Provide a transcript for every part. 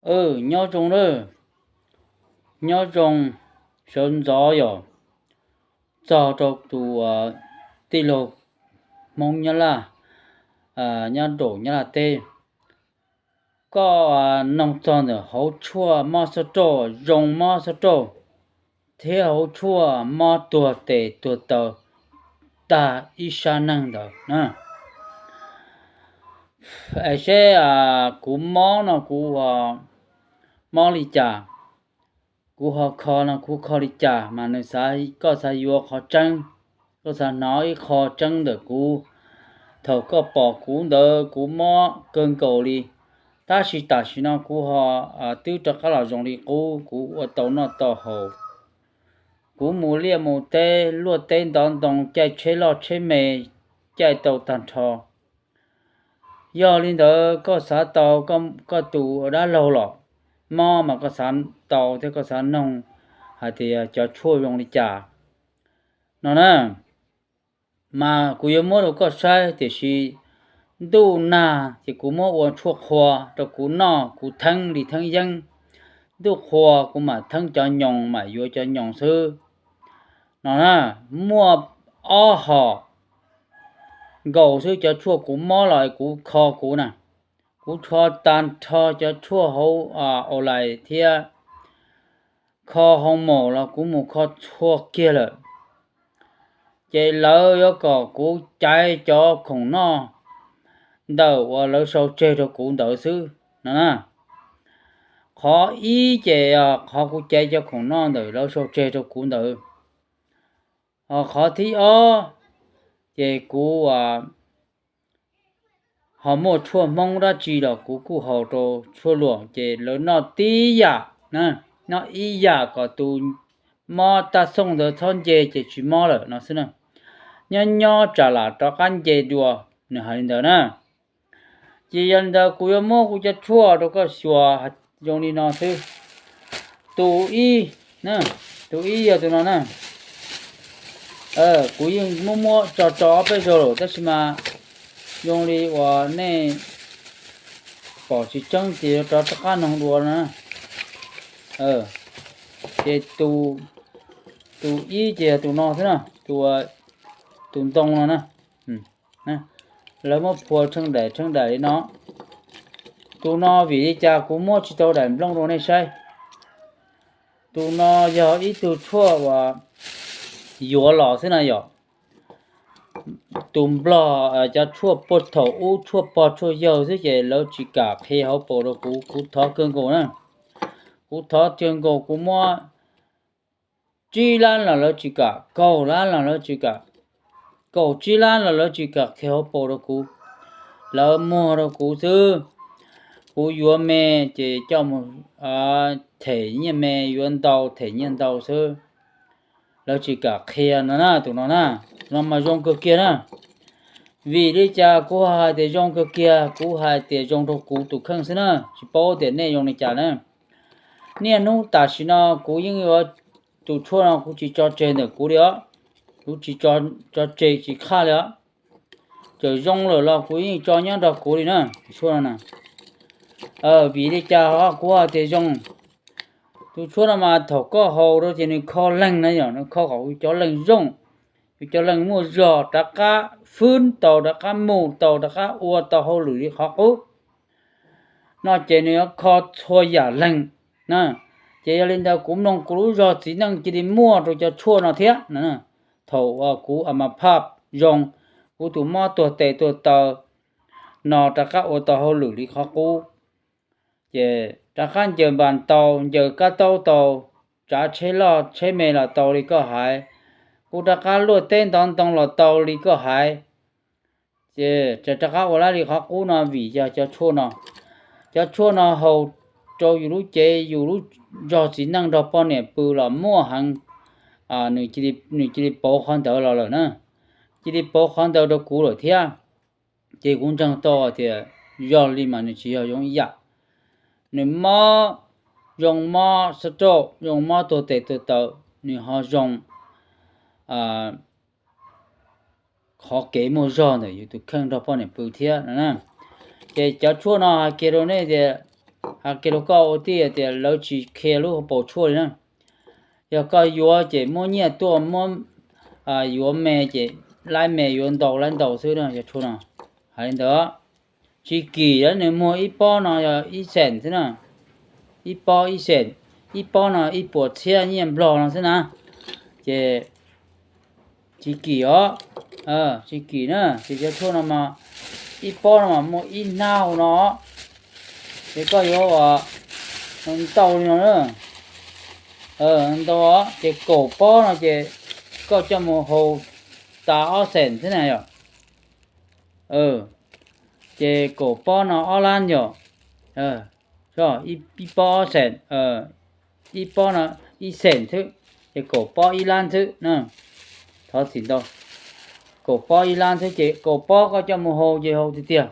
Nyob zoo lawm, nyob zoo sawv ntxov yom, txog rau tus tij laug Hmoob Nyab Laj nyob nraum Nyab Laj teb. Koj noog txog ntawm hauv tshuaj mob xab rauj, zoo mob xab rauj, thiab hauv tshuaj mob tuag tes tuag taw tag ib sab neeg ntawd na. Es seb kuv mob no kuv mob li cas, kuv ho kho no kuv kho li cas mas nws xav, koj xav yuav qhov tseeb, koj xav hnov ib qho tseeb ntawm kuv. Thaum koj pom kuv ntawd kuv mob kawg nkaus li, tab sis tam sim no kuv ho twb rov qab los zoo li qub, kuv ua tau noj tau haus. Kuv mus liaj mus teb, luaj teb ntov ntoo, caij tsheb loj tsheb me, caij tau tag nrho. Yog li ntawd koj xav tau koj tus dab laug los mob mas koj xav tau thiab koj xav noog hais tias cov tshuaj zoo li cas no na, mas kuv yuav muab rau koj saib, tiam sis ntuj nag ces kuv muab ua tshuaj qhua rau kuv noj, kuv theeb li theeb yeeb. Ntuj qhua kuv mam theeb cov nyoos, mam yuav cov nyoos xwb no na. Muaj ob hom nkaus xwb cov tshuaj kuv mob los kuv kho kuv na. Kuv kho tag nrho cov tshuaj hauv online thiab kho hoo maum los kuv mus kho txhua kiag lawm. Ces lawv yuav kom kuv caiv cov khoom noj ntawm uas lawv sau tseg rau kuv ntawd xwb no na. Qhov ib ces qhov kuv caiv cov khoom noj ntawm lawv sau tseg rau kuv ntawd. Ho qhov thib ob ces kuv ho muaj tshuaj Hmoob dab tsi los kuv kuj haus rau tshuaj luam ces lawv noj tib yam, noj ib yam kom tus mob taj xooj ntawd txhob nce ces tsis mob lawm no xwb na. Nyob nyob tsam lam rov qab nce dua, nws hais li ntawd na. Ces yog li ntawd kuv yuav muab kuv cov tshuaj rau koj xyuas zoo li no xwb. Tus ib, tus ib yog tus no na. Kuv yeej muab muab tso tso ob peb zaug lawm tab sis mas zoo li uas nej pom tsis tseeb ces yuav rov rov qab noog dua na. Ces tus ib ces yog tus no xwb na, tus ntoo no na. Lawv muab phua tsheej daim tsheej daim li no. Tus no vim li cas kuv muab tsis tau daim nplooj rau nej saib. Tus no yog ib tug tshuaj uas yuav los xwb na yom. Tus Nplog cov tshuaj puag thaum ub tshuaj pog tshuaj yawg xwb ces lawv tsis kam qhia hauv paus rau kuv, kuv thov kawg nkaus na. Kuv thov kawg nkaus, kuv muab tsib lab los lawv tsis kam, kaum lab los lawv tsis kam, kaum tsib lab los lawv tsis kam qhia hauv paus rau kuv. Lawv muag rau kuv xwb. Kuv yuav me ces coj mus them nyiaj me, yuav ntau them nyiaj ntau xwb. Lawv tsis kam qhia no na, tus no na. No mas zoo kawg kiag na. Vim li cas kuv hais tias zoo kawg kiag? Kuv hais tias zoo rau kuv tus kheej xwb na, tsis paub tias nej zoo li cas na. Niaj hnub tam sim no kuv yeej yuav, tus tshuaj no kuv tsis tso tseg ntawm kuv li os. Kuv tsis tso tseg tsis qhaj li os. Txawm zoo lawm los kuv yeej tso nyob nrog kuv li na, tus tshuaj no na. Vim li cas ho kuv hais tias zoo? Tus tshuaj no mas thaum koj haus rau ces nws kho leeg na yom, nws kho kom yus cov leeg zoo, yus cov leeg muaj zog, rov qab fwb tau, rov qab mus tau, rov qab ua tau hauj lwm li qhov qub no ces nws yuav kho txhua yam leeg na. Ces yog li ntawd kuv mloog kuv lub zog txiv neej cia li muaj rau cov tshuaj no thiab. Thaum uas kuv a ma phaj zoo, kuv tus mob tuag tes tuag taw no rov qab ua tau hauj lwm li qhov qub, ces rov qab ncaws npas tau, ncaws kab taub tau, tsav tsheb loj tsheb me los tau li koj hais, kuv rov qab luaj teb ntov ntoo los tau li koj hais. Ces rov qab ua lab li qhov qub no vim yog cov tshuaj no. Cov tshuaj no haus rau yus lub cev, yus lub zog txiv neej nrog poj niam pw los muaj heev. Nws cia li pauv qhov ntawd los lawm na, cia li pauv qhov ntawd rau kuv lawm thiab. Ces kuv ntseeg tau tias yog li mas nws tsis yog zoo ib yam. Nws mob, zoo mob xab rauj, zoo mob tuag tes tuag taw, nws ho zoo qhov kev muaj zog ntawm yus tus kheej nrog poj niam pw thiab no na. Ces cov tshuaj no hais kiag rau nej tias Hais kiag rau koj ua tij tias lawv tsis qhia lub hauv paus tshuaj li na. Yog koj yuav ces muab nyiaj tuaj muab yuav me ces laib me, yuav ntau laib ntau xwb na, yog tshuaj no. Hais li ntawd, tsis kim, nws muag ib pob no yog ib xees xwb na, ib pob ib xees, ib pob no ib puas txhiab nyiaj Nplog no xwb na. Ces tsis kim os, tsis kim na, ces cov tshuaj no mas ib pob no mas muaj ib hnab hauv no, ces koj yuav ntau li no na, ntau, ces kaum pob no ces koj coj mus haus tas ob xees xwb na yom. Ces kaum pob no ob lab yom, ib pob ob xees, ib pob no ib xees xwb, ces kaum pob ib lab xwb na. Thov txim ntau, kaum pob ib lab xwb ces kaum pob koj coj mus haus ces haus tiag tiag.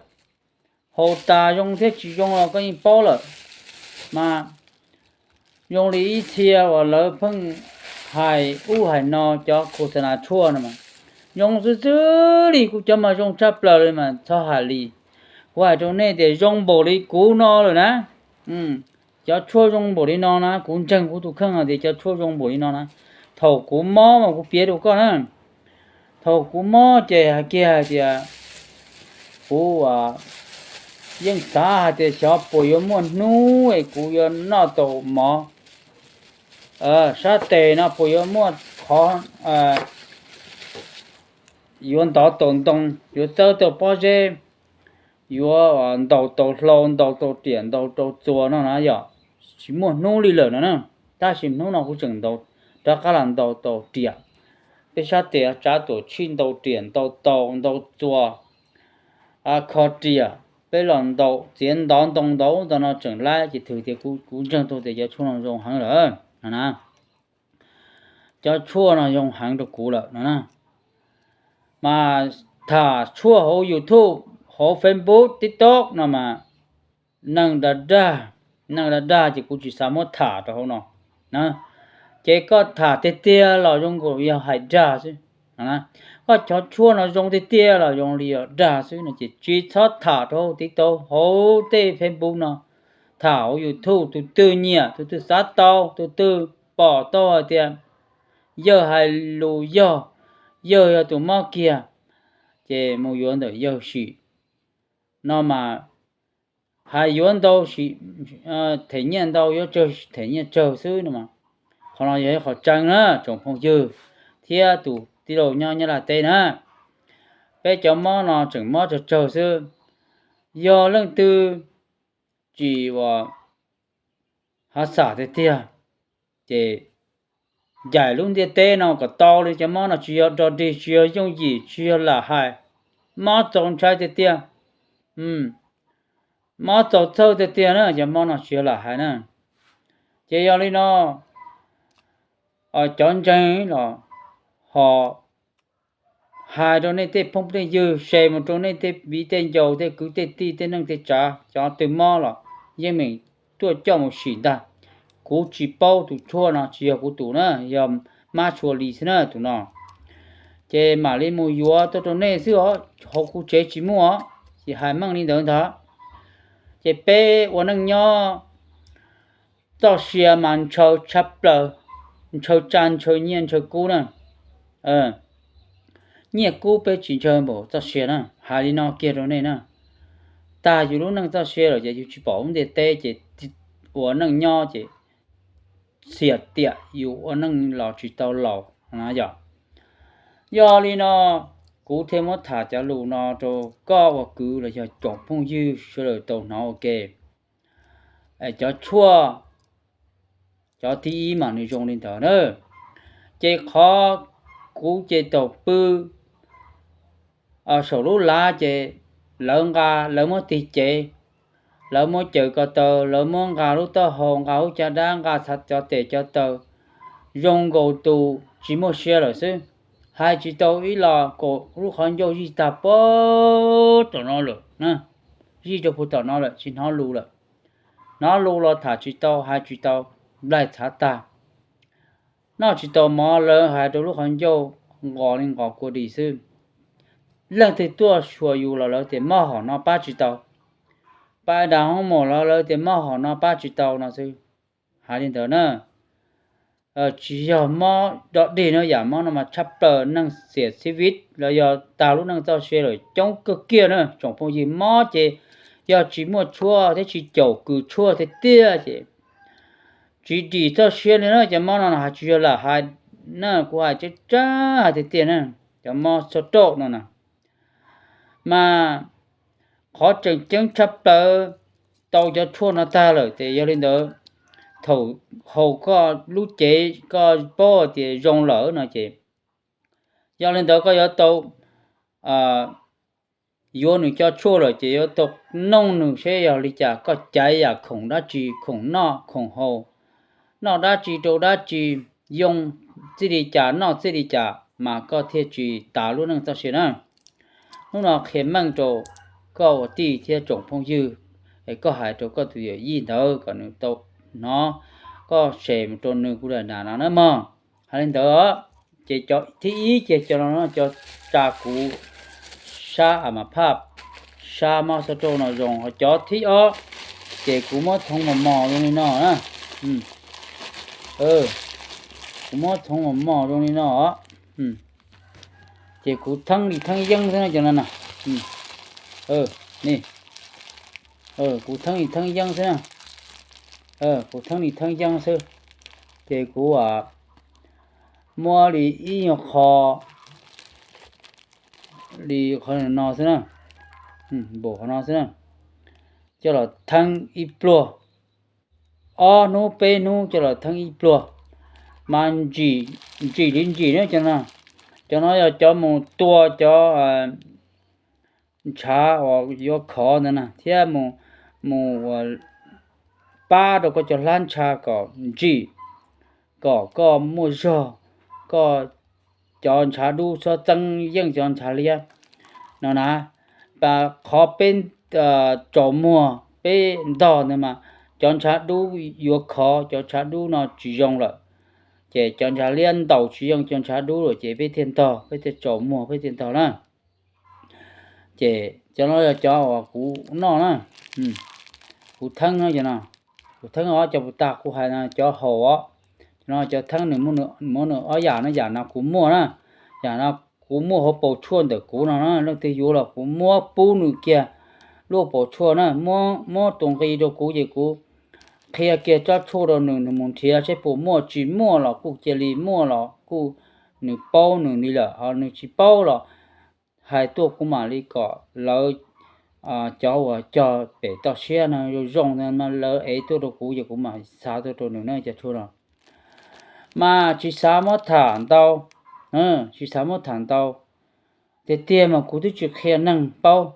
Haus tas zoo thiab tsis zoo los koj yeej paub lawm. Mas zoo li ib txhia uas lawv pheej hais ub hais no, cov khos xa nas tshuaj no mas zoo xwb xwb li, kuv cov mas zoo tshaj plaws li mas txhob hais li. Kuv hais rau nej tias zoo npaum li kuv no lawm na. Cov tshuaj zoo npaum li no na, kuv ntseeg kuv tus kheej hais tias cov tshuaj zoo npaum li no na. Thaum kuv mob mas kuv piav rau koj na, thaum kuv mob ces hais kiag hais tias kuv yeej xav hais tias xyov puas yuav muaj hnub es kuv yuav noj tau mov, sab tes no puas yuav muaj qhov yuav ntov tau ntoo, yuav txawb tau pob zeb, yuav ntaus tau hlau, ntaus tau riam, ntaus tau txuas no na yom. Tsis muaj hnub li lawm no na, tab sis hnub no kuv tseem ntaus, rov qab los ntaus tau riam. Peb sab tes tsav tuam tshij ntaus riam, ntaus taus, ntaus txuas, kho riam, peb los ntaus txiav ntov ntoo ntau ntawm no tseem laib, ces thwm tias kuv ntseeg tau tias cov tshuaj no zoo heev lawm no na. Cov tshuaj no zoo heev rau kuv lawm no na. Mas tham tshuaj hauv YouTube, hauv Facebook, TikTok no mas neeg dag dag, neeg dag dag ces kuv tsis xav muab tham rau hauv no na. Ces koj tham tiag tiag los zoo nkaus yog hais dag xwb. Koj cov tshuaj no zoo tiag tiag los zoo li yog dag xwb no ces tsis txhob tham rau hauv TikTok, hauv tej Facebook no. Tham hauv YouTube, tus twg nyiam, tus twg xav tau, tus twg pom tau hais tias yawg hais lus yog, yawg yog tus mob kiag, ces mus yuav ntawm yawg sim no mas hais yuav ntau sim them nyiaj ntau, yuav tsawg them nyiaj tsawg xwb no mas. Qhov no yog ib qhov tseeb na tsoom phooj ywg thiab tus tij laug nyob Nyab Laj teb na. Peb cov mob no tseem mob tsawg tsawg xwb. Yog leej twg tsis ua hav xam tiag tiag, ces ncaim lub ntiaj teb no kom tau li. Cov mob no tsis yog rog dig, tsis yog yooj yim, tsis yog lam hais, mob txaus ntshai tiag tiag, mob txaus txhawj tiag tiag na. Cov mob no tsis yog lam hais na. Ces yog li no, cov ntseeg los ho hais rau nej tej phooj tej ywg, share mus rau nej tej viv tej ncaus, tej kwv tej tij, tej neej tej tsav, cov twg mob los yeej meem tuaj coj mus sim ntag. Kuv tsis paub, tus tshuaj no tsis yog kuv tus na, yog mab tshua li xwb na tus no. Ces mam li mus yuav tuaj rau nej xwb os, hauv kuv tsev tsis muaj os, ces hais meej li ntawd ntag. Ces peb ua neej nyob txoj sia mas ntshaw tshaj plaws, ntshaw tsa ntshaw nyiaj ntshaw kub na. Nyiaj kub peb tsis ntshaw npaum txoj sia na, hais li no kiag rau nej na. Tag yus lub neej txoj sia lawm ces yus tsis pom lub ntiaj teb ces ua neej nyob ces xiam tiam yus ua neej los tsis tau laus na yom. Yog li no, kuv thiaj muab tham cov lus no rau koj ua kwv los yog tsoom phooj ywg sawv daws tau hnov ua ke. Cov tshuaj, cov thib ib mas nws zoo li ntawd na. Ces qhov kuv ces thaum pw saum lub lav ces lawv nqa, lawv muab tig cev, lawv muab caws ko taw, lawv muab nqa lub taub hau, nqa lub caj dab, nqa txhav cov tes cov taw, zoo nkaus tus tsis muaj sia lawm xwb. Hais tsis tau ib los, kaum lub qhov ncauj zij tag puag tom no lawm, zij rau puag tom no lawm, tsis hnov lus lawm. Hnov lus los tham tsis tau, hais tsis tau, nplaig txhav tag. Noj tsis tau mov, lawv hais rau lub qhov ncauj nqos li nqos kua dis xwb. Leej twg tuaj xyuas yus los lawv tias mob hom no pab tsis tau. pab da hoob mos los lawv tias mob hom no pab tsis tau no xwb. Hais li ntawd na, tsis yog mob dog dig no, yam mob no mas tshaj plaws neeg xiam txhiv viv los yog tag lub neej txoj sia lawm coob kawg kiag na tsoom phooj ywg. Mob ces yog tsis muaj tshuaj thiab tsis caum kws tshuaj tiag tiag ces tsis dim txoj sia li na. Cov mob no hais tsis yog lam hais na, kuv hais tseeb tseeb hais tiag tiag na, cov mob soj rauj no na. Mas qhov tseem ceeb tshaj plaws, tau cov tshuaj no tag lawm ces yog li ntawd thaum haus koj lub cev koj paub tias zoo lawm no ces yog li ntawd koj yuav tau yuav nws cov tshuaj lawm ces yuav tau noog nws seb yog li cas, koj caiv yam khoom dab tsi, khoom noj khoom haus, noj dab tsi rau dab tsi, yoo txij li cas noj txij li cas mas koj thiaj tsis tas lub neej txoj sia na. Hnub no qhia meej rau koj ua tij thiab tsoom phooj ywg, es koj hais rau koj tus yawm yij ntawd kom nws tau hnov, koj share mus rau nws kuv daim nas no na mog. Hais li ntawd os, ces cov thib ib ces cov no cov tsa kuv sab a mas phaj, sab mob soj rauj no zoo. Ho cov thib ob ces kuv muab txhoov mos mos zoo li no na. Kuv muab txhoov mos mos zoo li no os. Ces kuv theeb li theeb yeeb xwb na cov no na. Kuv theeb li theeb yeeb xwb na. Kuv theeb li theeb yeeb xwb. Ces kuv muab li ib nyuag qho li qhov no xwb na, npaum qhov no xwb na, coj los theeb ib pluag, ob hnub peb hnub coj los theeb ib pluag, mas ntsim li ntsim na cov no. Cov no yog cov mus tua cov ntshav uas yuav khov ntawd na, thiab mus pab rau koj cov hlab ntsha kom ntsim, kom koj muaj zog, koj cov ntshav dub txhob txeeb yeej cov ntshav liab no na. Qhov peb tsaus muag peb ntog ntawd mas cov ntshav dub yuav khov, cov ntshav dub no tsis zoo lawm, ces cov ntshav liab ntaus tsis yeej cov ntshav dub lawm ces peb thiaj ntog, peb thiaj tsaus muag, peb thiaj ntog na. Ces cov no yog cov uas kuv noj na, kuv theeb no, kuv theeb os, cov puas tag kuv hais no cov haus os. Cov no cov theeb nws muab nws ob yam no, yam no kuv muaj na, yam no kuv muaj hauv paus tshuaj ntawm kuv no na, leej twg yuav los kuv muab pub nws kiag lub paus tshuaj na, muab tus nqi rau kuv ces kuv qhia kiag tsob tshuaj rau nws, nws mus nrhiav seb puas muaj, tsis muaj los kuj cia li, muaj los kuj nws paub nws li lawm, ho nws tsis paub los hais tuaj kuv mam li kom lawv cov uas cog pem toj siab no zoo zoo no lawv ev tuaj rau kuv ces kuv mam xav tuaj rau nws na cov tshuaj no. Mas tsis xav muab tham ntau, tsis xav muab tham ntau, tiag tiag mas kuv twb tsis qhia neeg paub,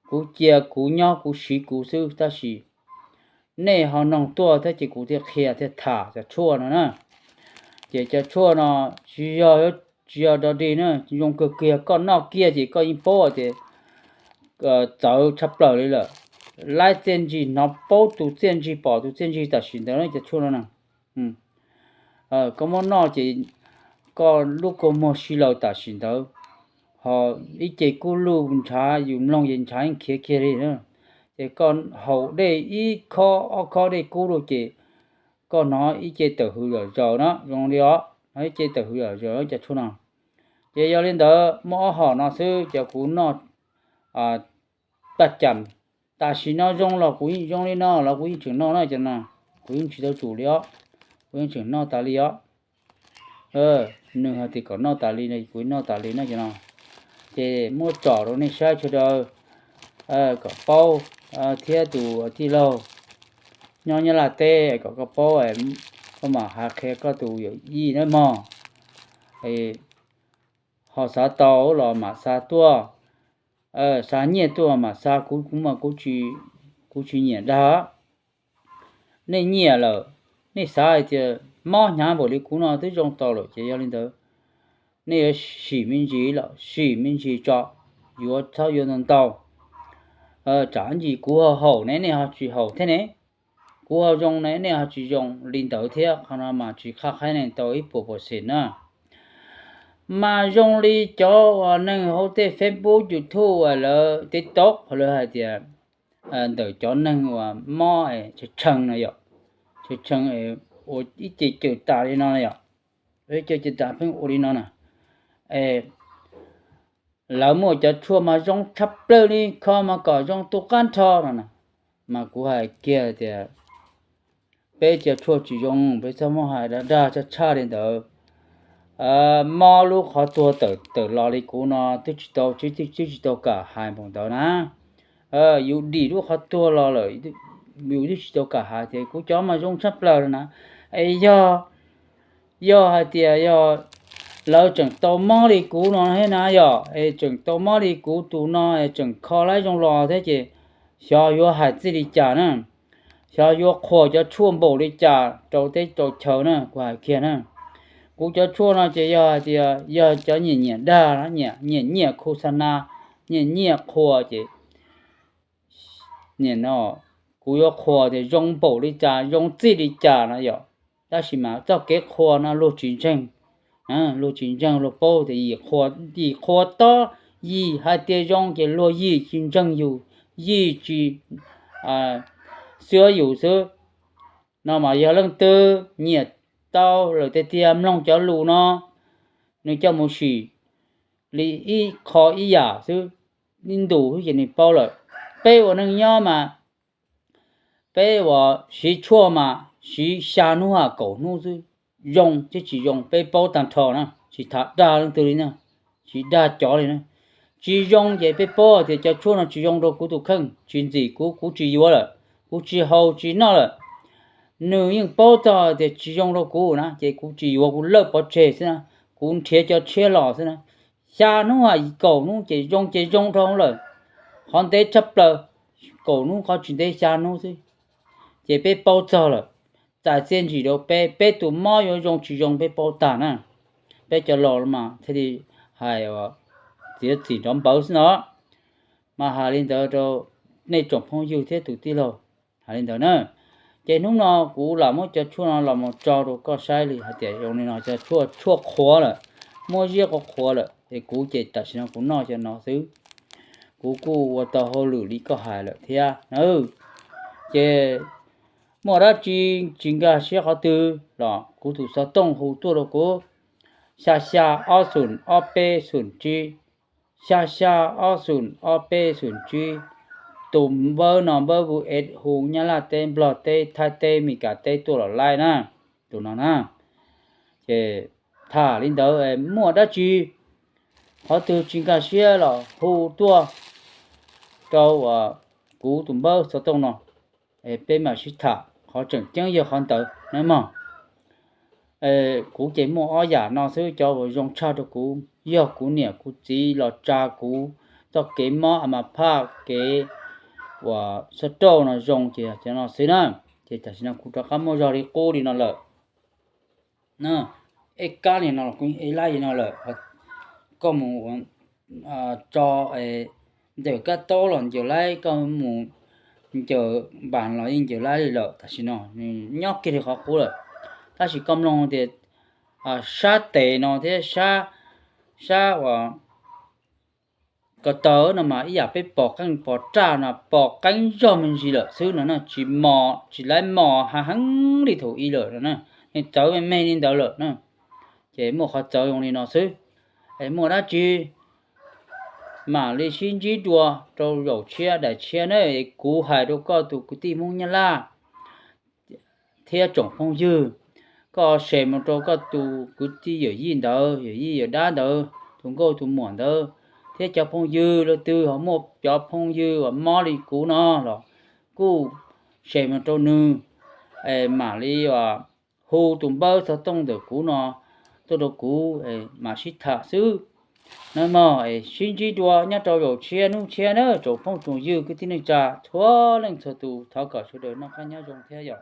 kuv cia kuv nyob kuv siv kuv xwb, tab sis nej ho noog tuaj thiab ces kuv thiaj qhia thiaj tham cov tshuaj no na. Ces cov tshuaj no tsis yog, tsis yog dog dig na, zoo kawg kiag, koj noj kiag ces koj yeej paub tias txawv tshaj plaws li lawm. Laib txiaj ntsig, hnov paub tus txiaj ntsig, pom tus txiaj ntsig tam sim ntawd na cov tshuaj no na. Koj muab noj ces koj lub kua muag sib laws tam sim ntawd, ho ib ce kub lug ntshav yus mloog ces ntshav yeej khiav kiag li. Ces koj haus dej ib khob ob khob dej kub lug ces koj hnov ib ce tawm hws zom zaws na, zoo li os, hnov ib ce tawm hws zom zaws cov tshuaj no. Ces yog li ntawd muaj ob hom no xwb ces kuv noj paj cam. Tam sim no zoo los kuv yeej zoo li no los kuv yeej tseem noj na cov no, kuv yeej tsis tau tsum li os, kuv yeej tseem noj tas li os. Nws hais tias kom noj tas li no kuv noj tas li na cov no. Ces muab tsom rau nej saib sawv daws kom paub, thiab tus tij laug nyob Nyab Laj teb kom koj paub, koj mam hais qhia koj tus yawm yij nawb mog. Ho xav tau los mam xa tuaj, xa nyiaj tuaj mam xa, kuv kuv mas kuv tsis nyiam dag. Nej nyiam lawm, nej xav hais tias mob hnyav npaum li kuv no twb zoo tau lawm ces yog li ntawd nej yuav sim me ntsis los sim me ntsis tso, yuav txhob yuav ntau ntau. Tsam ntsis kuv ho haum ne nej ho tsis haum thiab ne, kuv ho zoo ne nej ho tsis zoo li ntawd thiab, qhov no mas tsis qhab qhaib neeg tau ib puas percent na. Mas zoo li cov uas neeg hauv tej Facebook, YouTube, lawv TikTok lawv hais tias ntawm cov neeg uas mob tshee tshee no yom, tshee tshee ua ib ce cawm tas li no yom, ib ce cawm tas pheej ua li no na. Es lawv muaj cov tshuaj mas zoo tshaj plaws li, kho mas kom zoo tu qab nrho no na. Mas kuv hais kiag tias peb cov tshuaj tsis zoo, peb txhob muab hais dag dag tshaj tshaj li ntawd. Mob lub qhov tuag tawm tawm los li kuv no twb tsis tau, twb tsis tau kam hais npaum ntawd na. Yus dim lub qhov tuag los lawm, yus twb tsis tau kam hais tias kuv cov mas zoo tshaj plaws na. Es yog, yog hais tias yog lawv tseem tau mob li kuv no thiab na yom, es tseem tau mob li kuv tus no es tseem kho laib zoo los thiab ces xyov yuav hais txij li cas na, xyov yuav qhuas cov tshuaj npaum li cas rau teb rau chaw na, kuv hais kiag na. Kuv cov tshuaj no ces yog hais tias yog cov nyiam nyiam dag, nyiam nyiam khu xa na, nyiam nyiam qhuas ces nim no kuv yuav qhuas tias zoo npaum li cas, zoo txij li cas no yom. Tab sis mas txoj kev qhuas no luag tsis ntseeg, luag tsis ntseeg, luag paub tias yim qhuas, yim qhuas tob, yim hais tias zoo ces luag yim tsis ntseeg yus, yim tsis xwb yus xwb. No mas yog leej twg nyiam tau lawm tiag tiag mloog cov lus no, nws coj mus sim li ib qho ib yam xwb, ib ntus xwb ces nws paub lawm. Peb ua neej nyob mas peb ua siv tshuaj mas siv xya hnub ham kaum hnub xwb, zoo thiab tsis zoo peb paub tag nrho na, tsis tham dag leej twg li na, tsis dag cov li na. Tsis zoo ces peb paub tias cov tshuaj no tsis zoo rau kuv tus kheej, tsis ntxim kuv, kuv tsis yuav lawm, kuv tsis haus tsis noj lawm. Nws yeej paub txog tias tsis zoo rau kuv na ces kuv tsis yuav, kuv lawb pov tseg xwb na, kuv nrhiav cov tshiab los xwb na. Xya hnub ham kaum hnub ces zoo ces zoo dhau lawm, qhov ntev tshaj plaws kaum hnub, qhov tsis ntev xya hnub xwb. Ces peb paub txog lawm, txais txiaj ntsig rau peb, peb tus mob yuav zoo tsis zoo peb paub tag na. Peb cov laus mas thiaj li hais txiav txim nrov npawv xwb no. Mas hais li ntawd rau nej tsoom phooj ywg thiab tus tij laug, hais li ntawd na. Ces hnub no kuv lam muab cov tshuaj no los mus tso rau koj saib li hais tias zoo li no, cov tshuaj, tshuaj qhuav lawm, muab ziab qhuav qhuav lawm ces kuv ces tam sim no kuv noj cov no xwb. Kuv kuj ua tau hauj lwm li koj hais lawm thiab na. Ces muaj dab tsi tsis nkag siab qhov twg los kuv tus xov tooj hu tuaj rau kuv, xya xya ob xoom ob peb xoom tsib, xya xya ob xoom ob peb xoom tsib. Tus npawb no npawb hu es hu Nyab Laj teb, Nplog teb, Thaib teb, Mes Kas teb tuaj los laib na, tus no na. Ces tham li ntawd, muaj dab tsi qhov twg tsis nkag siab los hu tuaj rau kuv tus npawb xov tooj no, peb mam sib tham, qhov tseem ceeb yog qhov ntawd na mog. Kuv ces muaj ob yam no xwb, cov uas zoo tshaj rau kuv yog kuv niam kuv txiv los tsa kuv txoj kev mob a mas phaj kev uas sab rauj no zoo ces cov no xwb na. Ces tam sim no kuv rov qab muaj zog li qub li no lawm. Ej kab li no los kuv ej laib li no lawm, koj mus tso ncawm kab taub los ncaws laib, koj mus ncaws npas los yeej ncaws laib li lawm. Tam sim no nws nyob kiag li qhov qub lawm. Tab sis koj mloog tias sab tes no thiab sab, sab uas ko taw no mas ib yam peb pom qeej pom raj no pom qeeb zog me ntsis lawm xwb no na, tsis mos tsis laib mos hav heev li thaum ub lawm no na, nws txawv me me li ntawd lawm na. Ces muaj qhov txawv zoo li no xwb. Es muaj dab tsi mam li sib ntsib dua rau zaum tshiab daim tshiab na. Kuv hais rau koj tus kwv tij Hmoob Nyab Laj thiab tsoom phooj ywg, koj share mus rau koj tus kwv tij yawm yij ntawd, yawm yij yawm dab ntawd, tus nkauj tus muam ntawd, thiab cov phooj ywg leej twg ho muaj cov phooj ywg uas mob li kuv no los kuj share mus rau nws, mam li hu tus npawb xov tooj ntawm kuv no tuaj rau kuv, mam sib tham xwb. Nawb mog, sib ntsib dua nyob rau zaum tshiab hnub tshiab na tsoom phooj tsoom ywg kwv tij neej tsa txhua leej txhua tus, thov kom sawv daws noj qab nyob zoo thiab yom.